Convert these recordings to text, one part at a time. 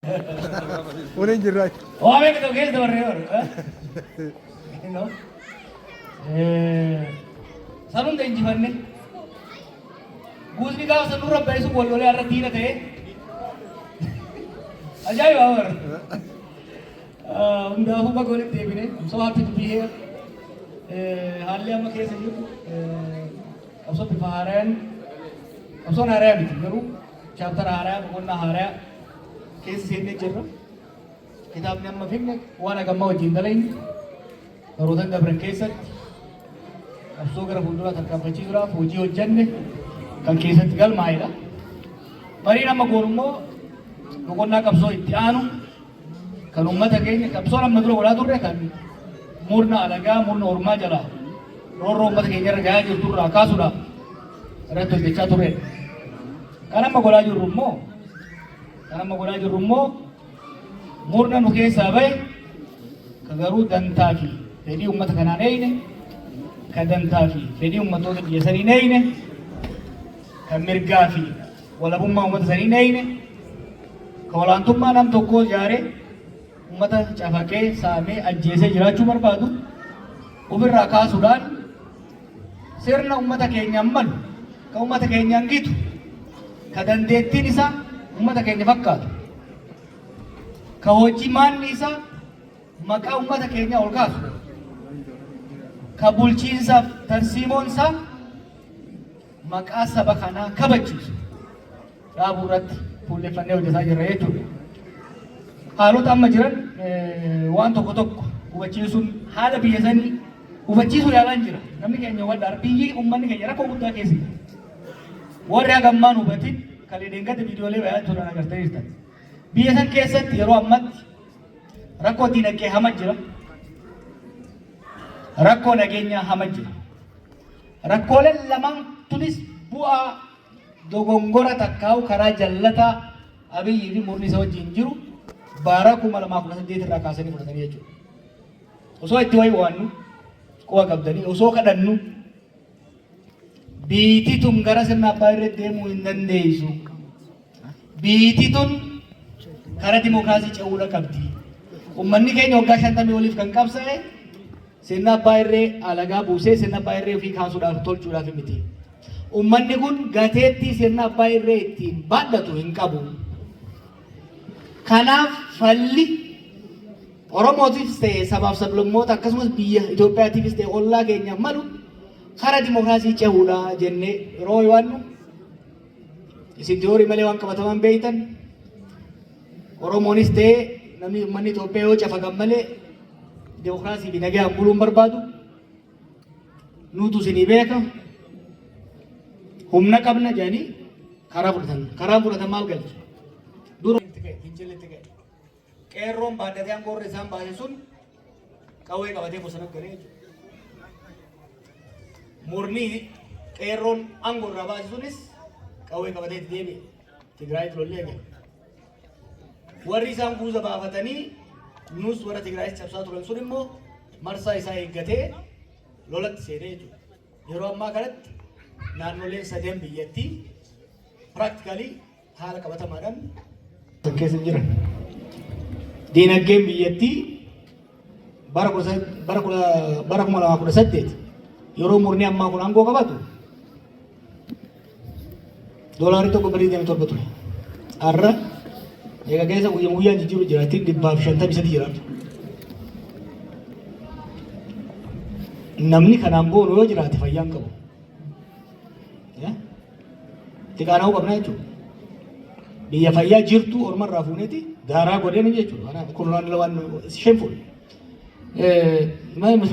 Waliin jirra. Waa meeqa ta'u keessa dabarree baru. No. San hunda injifanne. Guusni gaafa san nurra ba'e sun wal lolee har'a diina ta'e. Ajaa'iba bara. Hundaafuu baga walitti deebine. I'm so happy to be here. Haalli amma keessa jiru qabsoo bifa haarayaan, qabsoon haarayaa miti, garuu chapter haarayaa, boqonnaa haarayaa keessa seennee jirra. Kitaabni amma finne waan hagammaa wajjin dalayne baroota dabran keessatti qabsoo gara fuulduraa tarkaanfachiisuudhaaf hojii hojjenne kan keessatti galmaa'edha. Mariin amma goonu immoo boqonnaa qabsoo itti aanu kan uummata keenya, qabsoon amma dura godhaa turre kan murna alagaa, murna ormaa jalaa roorroo uummata keenya irra gahaa jirtu irraa kaasuudhaaf irratti hojjechaa turredha. Kan amma godhaa jirru immoo murna nu keessaa bahe ka garuu dantaa fi fedhii uummata kanaan eeyne, ka dantaa fi fedhii uummattoota biyya sanii eeyne, kan mirgaa fi walabummaa uummata sanii eeyne, ka olaantummaa nam tokkoo ijaaree uummata cafaqee, saamee, ajjeesee jiraachuu barbaadu ofirraa kaasuudhaan sirna uummata keenyaan malu, ka uummata keenyaan gitu, ka dandeettiin isaa uummata keenya fakkaatu, ka hojii maanni isaa maqaa uummata keenyaa ol kaasu, ka bulchiinsaaf tarsiimoon isaa maqaa saba kanaa kabachiisu dhaabuu irratti fuulleffannee hojjetaa jirra jechuudha. Haalota amma jiran waan tokko tokko hubachiisuun, haala biyya sanii hubachiisuu yaalaan jira. Namni keenya hubadhaa, biyyi uummanni keenya rakkoo guddaa keessa jira. Warri hagammaan hubatin kalee deengate viidiyoolee bayaa turan agartanii jirtan. Biyya san keessatti yeroo ammatti rakkoo diinagdee hama jira. Rakkoo nageenyaa hama jira. Rakkooleen lamaan tunis bu'aa dogongora takkaa'u karaa jallataa Abiyyii fi murni isa wajjin jiru bara 2018 irraa kaasanii fudhatanii jechuudha. Osoo itti wayi waannu quba qabdanii, osoo kadhannu, biitii tun gara sirna abbaa irree deemuu hin dandeessu. Biitii tun karaa dimookiraasii ce'uudha qabdi. Uummanni keenya waggaa 50 oliif kan qabsa'e sirna abbaa irree alagaa buusee sirna abbaa irree ofii kaasuudhaaf, tolchuudhaaf miti. Uummanni kun gateettii sirna abbaa irree ittiin baadhatu hin qabu. Kanaaf falli Oromootiifis ta'e sabaaf sablammoota akkasumas biyya Itoophiyaatiifis ta'e ollaa keenyaaf malu karaa dimookiraasii cehuudha jennee yeroo waannu, isin tiyoorii malee waan qabataman beektan, Oromoonis ta'e namni uummanni Itoophiyaa yoo cafaqan malee dimookiraasii fi nagaan buluun barbaadu. Nuutu isinii beeka, humna qabna jedhanii karaa fudhatan. Karaan fudhatan maal galche? Dura itti ka'e, fincilli itti ka'e. Qeerroon baaddatee aangoo irra isaan baase sun qawwee qabatee bosona galee jechuudha. Murni qeerroon aangoo irraa baase sunis qawwee qabatee itti deebi'e. Tigraayitti lolli eegale. Warri isaan guuza baafatanii nus warra Tigraayis cabsaa turan sun immoo marsaa isaa eeggatee lolatti seenee jechuudha. Yeroo ammaa kanatti naannoleen sadeen biyyattii practically haala qabatamaadhaan keessa hin jiran. Diinagdeen biyyattii bara 2018 yeroo murni ammaa kun aangoo qabatu doolaarri tokko birrii 27 ture. Har'a egaa keessa guyyaa guyyaan jijjiiru jira. Ittiin 153 jiraatu. Namni kanaan boonu yoo jiraate fayyaan qabu. Itti qaana'uu qabna jechuudha. Biyya fayyaa jirtu ormarraa fuuneeti daaraa godheen jechuudha. Kanaaf kun waan shameful.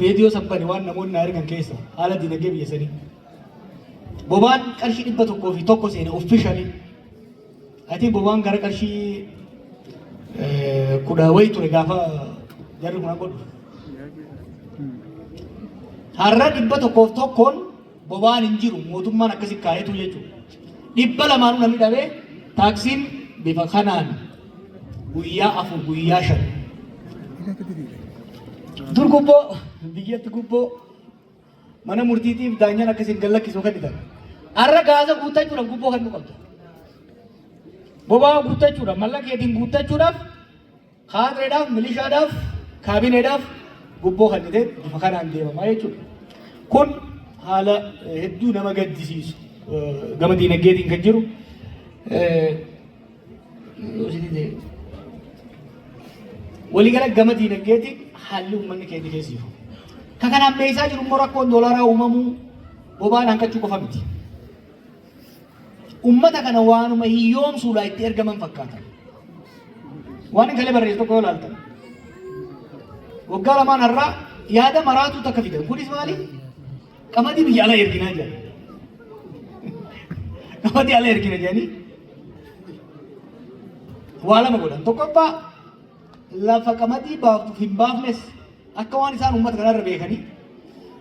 Viidiyoo sabbani waan namoonni na ergan keessa haala dinagdee biyya sanii. Boba'aan qarshii 101 seene officially. I think boba'aan gara qarshii 10 wayi ture gaafa jarri kun godhu. Har'a 101n boba'aan hin jiru, mootummaan akkasi kaa'etu jechuudha. 200nuu namni dhabee taaksiin bifa kanaan guyyaa 4, guyyaa 5. Dur gubboo biyyatti gubboo mana murtiitiif daanyaan akkasiin gad lakkisuu kennitan. Har'a gaasa guuttachuudhaaf gubboo kennuu qabda. Boba'aa guuttachuudhaaf, mallaqa keetiin guuttachuudhaaf, kaadreedhaaf, milishaadhaaf, kaabineedhaaf gubboo kennitee bifa kanaan deemamaa jechuudha. Kun haala hedduu nama gaddisiisu gama diinagdeetiin kan jiru. Waliigala gama diinagdeetiin haalli uummanni keenya keessa jiru. Kan kanaan meeshaa jiru immoo rakkoon doolaaraa uumamuu, boba'aan hanqachuu qofa miti. Uummata kana waanuma hiyyoomsuudhaa itti ergaman fakkaata. Waan hin kalee barreessu tokko yoo ilaaltan. Waggaa 2n har'aa yaada maraatuu takka fidan. Kunis maali? Qamadii biyya alaa erginaa jedhan. Qamadii ala ergina jedhanii waa lama godhan. Tokkoffaa, lafa qamadii baaftuuf hin baafnes akka waan isaan uummata kanarra beekanii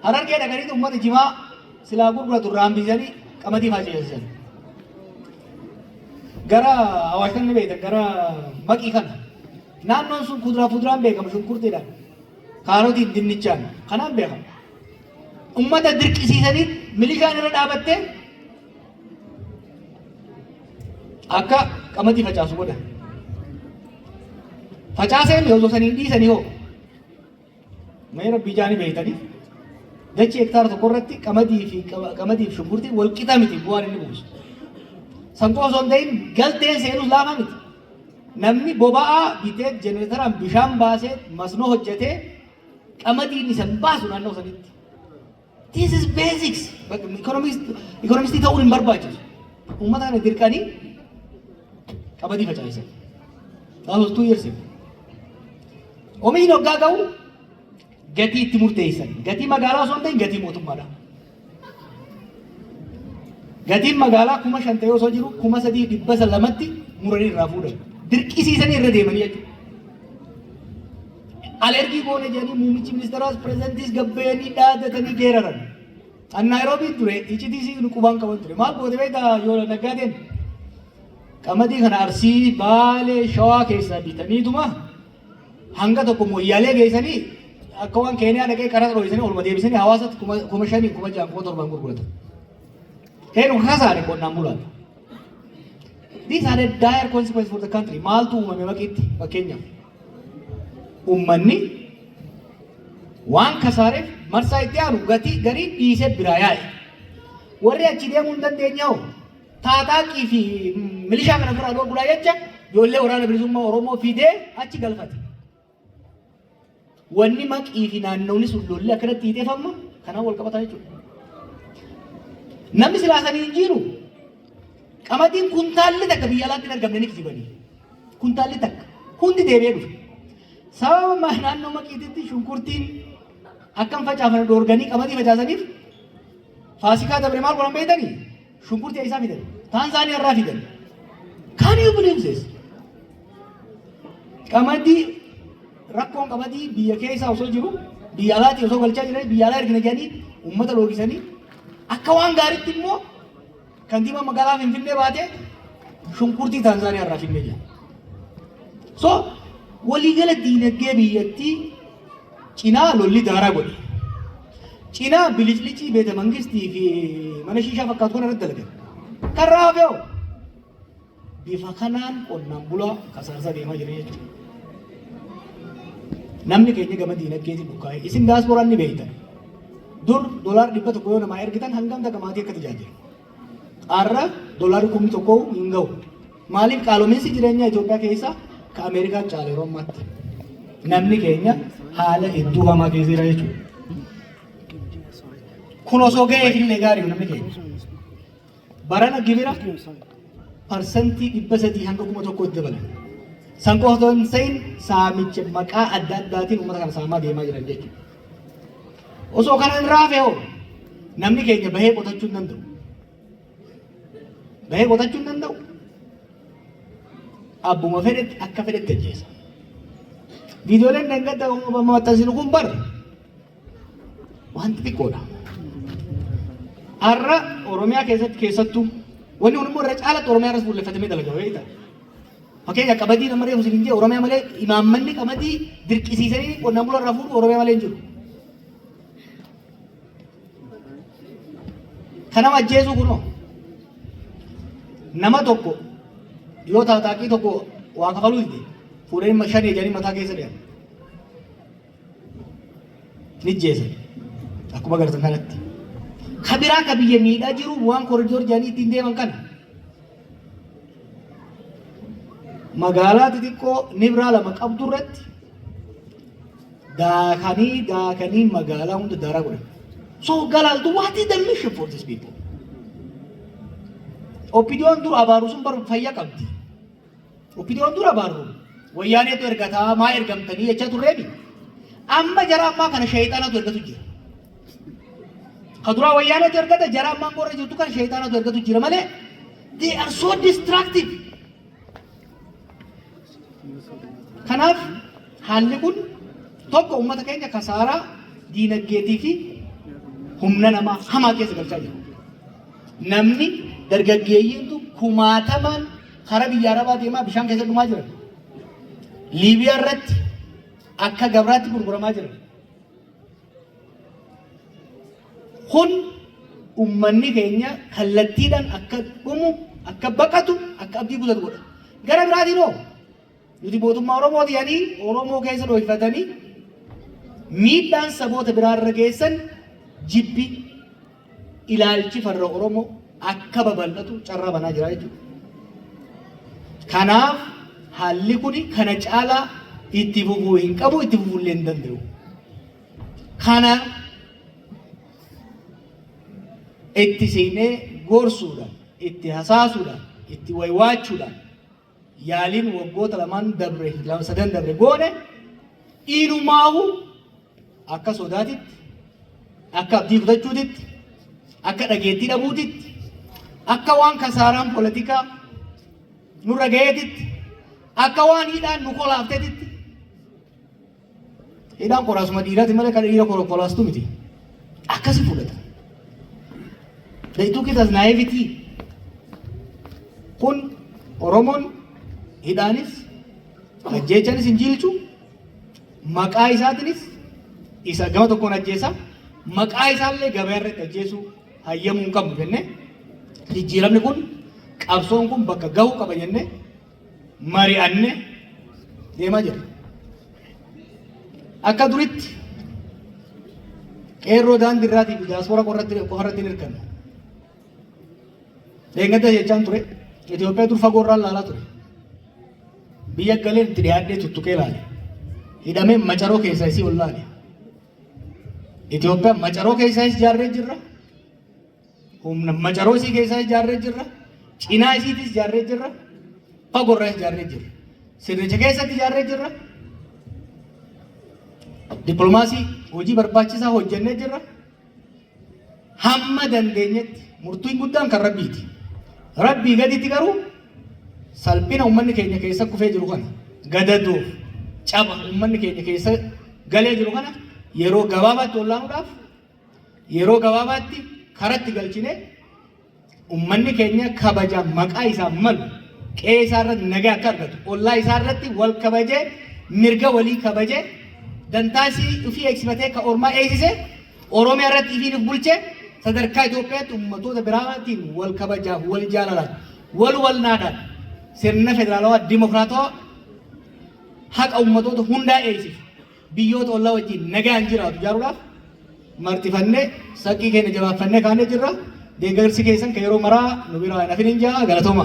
Harargee dhaqanii uummata jimaa silaa gurguratu irraa hambisanii qamadii facaasisan. Gara Awaash kan ni beektan, gara Maqii kana. Naannoon sun kuduraa fuduraan beekama, shunkurtiidhaan. Kaarotiin, dinnichaan kanaan beekama. Uummata dirqisiisanii milishaan irra dhaabattee akka qamadii facaasu godhan. Facaaseen osoo saniin dhiisanii hoo mee rabbii jaanii beektanii, dachii hektaara tokko irratti qamadii fi shunkurtiin wal qixa miti bu'aan inni buusu. San qofa osoo hin ta'in galteen seenus laafa miti. Namni boba'aa bitee, jenereetaraan bishaan baasee, masnoo hojjetee qamadiin isa hin baasu naannoo sanitti. This is basics. Economistii ta'uun hin barbaachisu. Uummata kana dirqanii qamadii facaasan. That was 2 years ago. Oomishni waggaa ga'u gatii itti murteessan. Gatii magaalaa osoo hin ta'in gatii mootummaadha. Gatiin magaalaa 5,000 ta'ee osoo jiru 3,200tti muranii irraa fuudhan. Dirqisiisanii irra deemanii jechuudha. Alergii goone jedhanii muummichi ministeeraas pirezidantiis gabbayanii dhaadatanii geeraran. An Naayiroobii ture, iccitii isii qubaan qaban ture. Maal goote beektaa yoo naggaadeen? Qamadii kana Arsii, Baalee, Shawaa keessaa bitaniituma hanga tokko Moyyaalee geessanii akka waan Keeniyaa dhaqee qaraxa dho'isanii olma deebisanii hawaasatti 5,000, 6,000, 7,000 gurguratan. Eenyu kasaare? Qonnaan bulaadha. These are the dire consequences for the country. Maaltu uumame Maqiitti fakkeenyaaf? Uummanni waan kasaareef marsaa itti aanu gatii garii dhiisee biraa yaa'e. Warri achi deemuu hin dandeenye hoo taataaqii fi milishaa kana ofirraa dhorkuudhaa jecha ijoollee Waraana Bilisummaa Oromoo fidee achi galfate. Wanni Maqii fi naannawni sun lolli akkanatti hiiteef amma kanaan wal qabataa jechuudha. Namni silaa sanii hin jiru, qamadiin kuntaalli takka biyya alaatti hin argamne, ni kijibanii. Kuntaalli takka hundi deebi'ee dhufe. Sababa naannoo Maqiititti shunkurtiin akkam facaafan dhoorganii qamadii facaasaniif, Faasikaa dabre maal godhan beektanii? Shunkurtii eessaa fidan? Taanzaaniyaa irraa fidan. Can you believe this? Qamadii, rakkoon qamadii biyya keessaa osoo jiru, biyya alaatii osoo galchaa jiranii, biyya alaa ergina jedhanii uummata loogisanii, akka waan gaariitti immoo kantiibaa magaalaa Finfinnee baatee shunkurtii Taanzaaniyaa irraa finnee jira. So waliigala diinagdee biyyattii cinaa lolli daaraa godhe. Cinaa biliclicii beeta mangistii fi mana shiishaa fakkaatu kana irratti dalagan. Kan raafe'oo bifa kanaan qonnaan bulaa kasaarsaa deemaa jira jechuudha. Namni keenya gama diinagdeetiin dhukkaa'e. Isin daaspooraan ni beektan. Dur $100 yoo namaa ergitan hangam takka maatii akka tajaajilu. Har'a $1,000 hin ga'u. Maaliif? Qaalominsi jireenyaa Itoophiyaa keessa ka Ameerikaan caala yeroo ammaatti. Namni keenya haala hedduu hamaa keessa jira jechuudha. Kun osoo ga'eef illee gaarii namni keenya. Barana gibira 300% hanga 1000tti dabalan. San qofa osoo hin ta'in saamicha maqaa adda addaatiin uummata kana saamaa deemaa jiran jechuudha. Osoo kana hin raafe hoo namni keenya bahee qotachuu hin danda'u. Bahee qotachuu hin danda'u. Abbuma fedhetti akka fedhetti ajjeesa. Viidiyooleen dheengadda maxxansinu kun bar wanti xiqqoodha. Har'a Oromiyaa keessatti keessattuu wanni kun immoo irra caalatti Oromiyaa irratti fuulleffatamee dalagama beektaa. Fakkeenya qamadii nama reefu isin hin jee, Oromiyaa malee imaammanni qamadii dirqisiisanii qonnaan bulaa irraa fuudhu Oromiyaa malee hin jiru. Kan nama ajjeesuu kunoo nama tokko Yoo taataaqii tokko waa kafaluu dide fuudhanii shanee jedhanii mataa keessa deeman. Ni jeesan. Akkuma agartan kanatti. Ka biraa ka biyya miidhaa jiru waan koridoor jedhanii ittiin deeman kana. Magaalaa xixiqqoo nibraa lama qabdu irratti daakanii daakanii magaalaa hunda daaraa godhan. So galaaltu, what is the mission for these people? OPDOn dur abaaru sun bar fayya qabdi. OPDOn dur abaaru wayyaaneetu ergataa maa ergamtanii jechaa turreemi. Amma jara ammaa kana sheexanatu ergatu jira. Ka duraa wayyaaneetu ergata, jara ammaan qorra jirtu kana sheexanatu ergatu jira malee, they are so destructive. Kanaaf haalli kun tokko uummata keenya kasaaraa diinagdeetii fi humna namaa hamaa keessa galchaa jira. Namni dargaggeeyyiintu kumaatamaan karaa biyya Arabaa deemaa bishaan keessa dhumaa jiran. Liibiyaa irratti akka gabraatti gurguramaa jiran. Kun uummanni keenya kallattiidhaan akka dhumu, akka baqatu, akka abdii kutatu godha. Gara biraatiin hoo nuti mootummaa Oromooti jedhanii Oromoo keessa dhohifatanii miidhaan saboota biraarra geessan, jibbi ilaalchi farra Oromoo akka babal'atu carraa banaa jira jechuudha. Kanaaf haalli kun kana caalaa itti fufuu hin qabu, itti fufuu illee hin danda'u. Kana itti seenee gorsuudhaan, itti hasaasuudhaan, itti waywaachuudhaan yaaliin waggoota lamaan dabre, sadan dabre goone inumaahu akka sodaatitti, akka abdii kutachuutitti, akka dhageettii dhabuutitti, akka waan kasaaraan poolitikaa nurra ga'eetitti, akka waan hidhaan nu kolaafteetitti. Hidhaan koraasuma dhiiraati malee kan dhiira kolaastu miti. Akkasi fudhata. They took it as naivety. Kun Oromoon hidhaanis ajjeechanis hin jiilchu, maqaa isaatiinis isa gama tokkoon ajjeesa, maqaa isaallee gabaa irratti ajjeesuu hayyamuu hin qabnu jennee, jijjiiramni kun, qabsoon kun bakka gahuu qaba jennee mari'anne deemaa jirra. Akka duritti qeerroo daandii irraatii fi diaspora qofarratti hin hirkannu. Deengada jechaan ture, Itoophiyaa dur fagoo irraan laalaa ture. Biyya galeen itti dhiyaadhee tuttuqee ilaale. Hidhamee macaroo keessaa isii ol laale. Itoophiyaa macaroo keessaa ijaarree jirra. Humna macaroo isii keessaa ijaarree jirra. Cinaa isiitis ijaarree jirra. Fagoo irraa ijaarree jirra. Sirnicha keessatti ijaarree jirra. Dippiloomaasii hojii barbaachisaa hojjennee jirra. Hamma dandeenyetti murtiin guddaan kan Rabbiiti. Rabbii gaditti garuu salphina uummanni keenya keessa kufee jiru kana, gadadoof caba uummanni keenya keessa galee jiru kana yeroo gabaabaatti wallaanuudhaaf, yeroo gabaabaatti karatti galchine, uummanni keenya kabaja maqaa isaa malu, qe'ee isaa irratti nagaa akka argatu, ollaa isaa irratti wal kabajee, mirga walii kabajee, dantaa isii ofii eegsifatee, ka ormaa eegsise, Oromiyaa irratti ifiin of bulchee, sadarkaa Itoophiyaatti uummattoota biraatiin wal kabajaaf, wal jaalalaan, wal walnaadhaan sirna federaalawaa dimokiraatawaa haqa uummattoota hundaa eegsisu, biyyoota ollaa wajjin nagaan jiraatu ijaaruudhaaf marxifannee saqqii keenya jabaafannee kaanee jirra. Deeggarsi keessan kan yeroo maraa nu biraa hin hafin hin jaa, galatooma.